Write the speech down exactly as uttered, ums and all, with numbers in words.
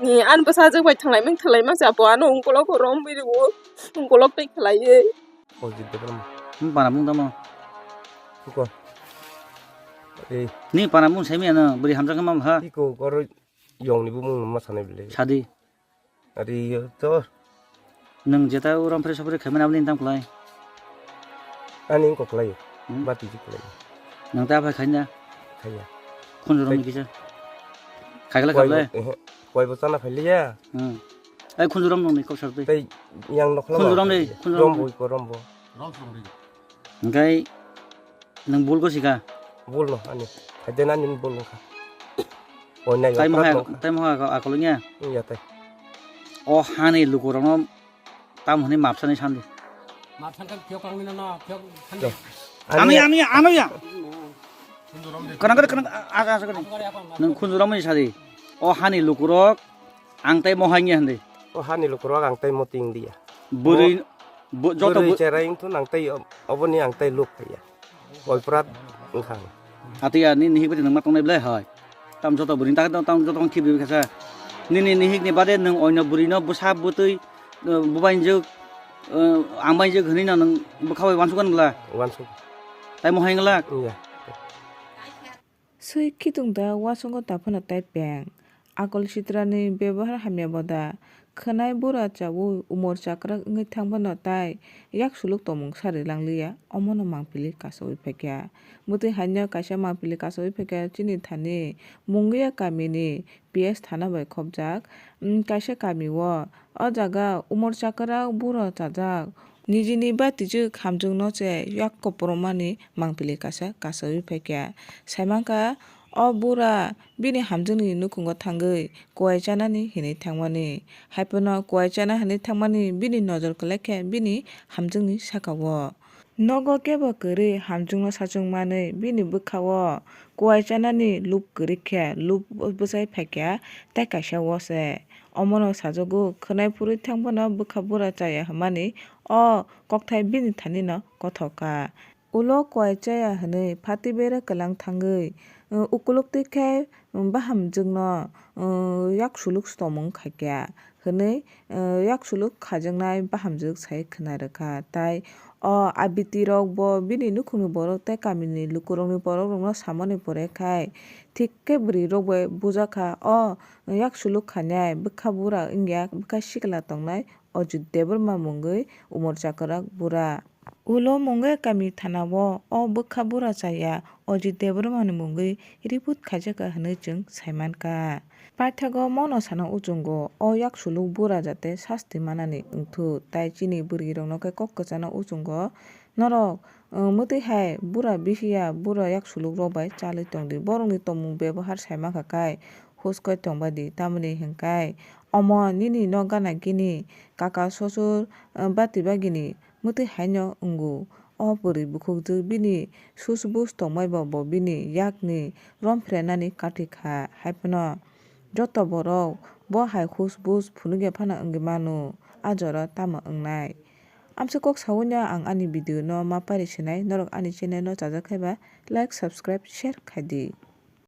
Ni ani bwsajwk bai thanglaimani thanglaima se abo ano ungkolok rom bini o ungkolok tei khlaiwi. Ojit de brum. Nung para mung tamo? Kuko. Ei. Ni para mung semi ano bwrwi hamjakma ha. Iko goro yong ni bumung ma sanai bile. Sadi. Ari yo to. Nung jeta uram pre sopre khaimani aboni tam khlai. Ani ko khlai. Hmm? Bati ji khlai. Nung ta phai khaina. Khaya. Khunjuram ni kisa. Khaikla khablai. Koi bo chana phailiya. Hmm. Ai khunjuram nung ni kok sartwi. Tei yang nokla. Khunjuram ni, khunjuram. Rombo ko rombo. Hingkai nung bul ko sika. Bul no ani. Haiden ani bul no kha. Oi nai. Tai mo hai, tai mo hai akolo nya. Iya tai. O hani lukurang no tam hwnwi mapsani sandi. Mapsan kan phiok kangni no, phiok sandi. Ano ya, ano ya, ano ya. Kanang kanang kanang aga aga. Nung khunjuram ni sadi. O hani lukurok ang tai mo hai nya handi. O hani lukurok ang tai mo ting dia. Bwrwi bo joto bwrwi cherai wngthu nang tai oboni ang tai luk phaiya. Koi prat wngkha. Atiya ni nihik bwtwi nangma tongnai belai hai. Tam joto bwrwi tak tam joto khibri kasa. Nini nihik ni bade nung oino bwrwi no bwsa bwtwi, eh, bubainjwk, eh, ang bainjwk hwnwi no nung bwkha bai wansuk kan bla. Wansuk. Tai mo hai ngla. Iya. Swi khitung da wasungo taphano tai peng. Akol sitrani bebohar hamya boda. Khwnai bura chawi umor chakrak wngwi thangphano tai yak suluk tongmung sari langliya, omono mangpili kasawi phaikha. Bwtwi haino kaisa mangpili kasawi phaikha chini thani Mungiya kamini P S thana bai khopjak, mm, kaisa kami o. O jaga umor chakrak bura chajak. Nijini batijwk hamjwkno se yak kopromani mangpili kasa kasawi phaikha. Saimankha o bura bini hamjwkni nukhungo thangwi kuwai chanani hinwi thangmani. Haiphano kuwai chana hinwi thangmani bini nojor kwlaikha bini hamjwkni sakao. Nogo kebo kwrwi hamjwkno sachwngmanwi bini bwkhao kuwai chanani lub kwrwikha, lub bwchai phaikha tei kaisa o se. Omono sajago, khwnai phurwi thangphano bwkha bura chaya hwnmani o kokthai bini thanino kothok kha. Ulo kuwai chaya hwnwi phatwi bera kwlang thangwi, uh, ukuluk twi khe, um, bahamjwkno, um, yak suluk se tongmung khaikha hwnwi, uh, yak suluk khaijaknai bahamjwk sai khwna rwkha. Tai o abiti rok bo bini nukhungni borok tei kamini lukurokni borokrokno samani pore khai thik khe bwrwirok bai bujakha o yak suluk khainai bwkha bura wngya bwkha sikla tongnai Ajit Debbarma mungwi umor chakrak bura. Ulo Mungiya kami thanao o bwkha bura chaya Ajit Debbarmani mungwi report khaijakha hwnwi chwng saimankha. Paithago mono sana uchungo o yak suluk bura jate sasti manani wngthu tai chini bwrwirokno khe kok kwchana uchungo norok, uh, mwtwi hai bura bisiya bura yak suluk rok bai chalwi tongdi borokni tongmung bebohar saimankha khai huskoi tongbaidi tamni hwnkhai omo nini nok gana gini kaka sosur, uh, bati bagini mwtwi haino wngo. O bwrwi bukhukjwk bini sus bus tongmaibo bo bini yakni romphrenani kathi kha. Haiphano joto borok bo hai hus bus phunukya phano wngwi mano. A jora tamo wngnai? Amsa kok saui no ang ani video no ma pari sinai. Norok ani channel no chajak khai ba like, subscribe, share khai di.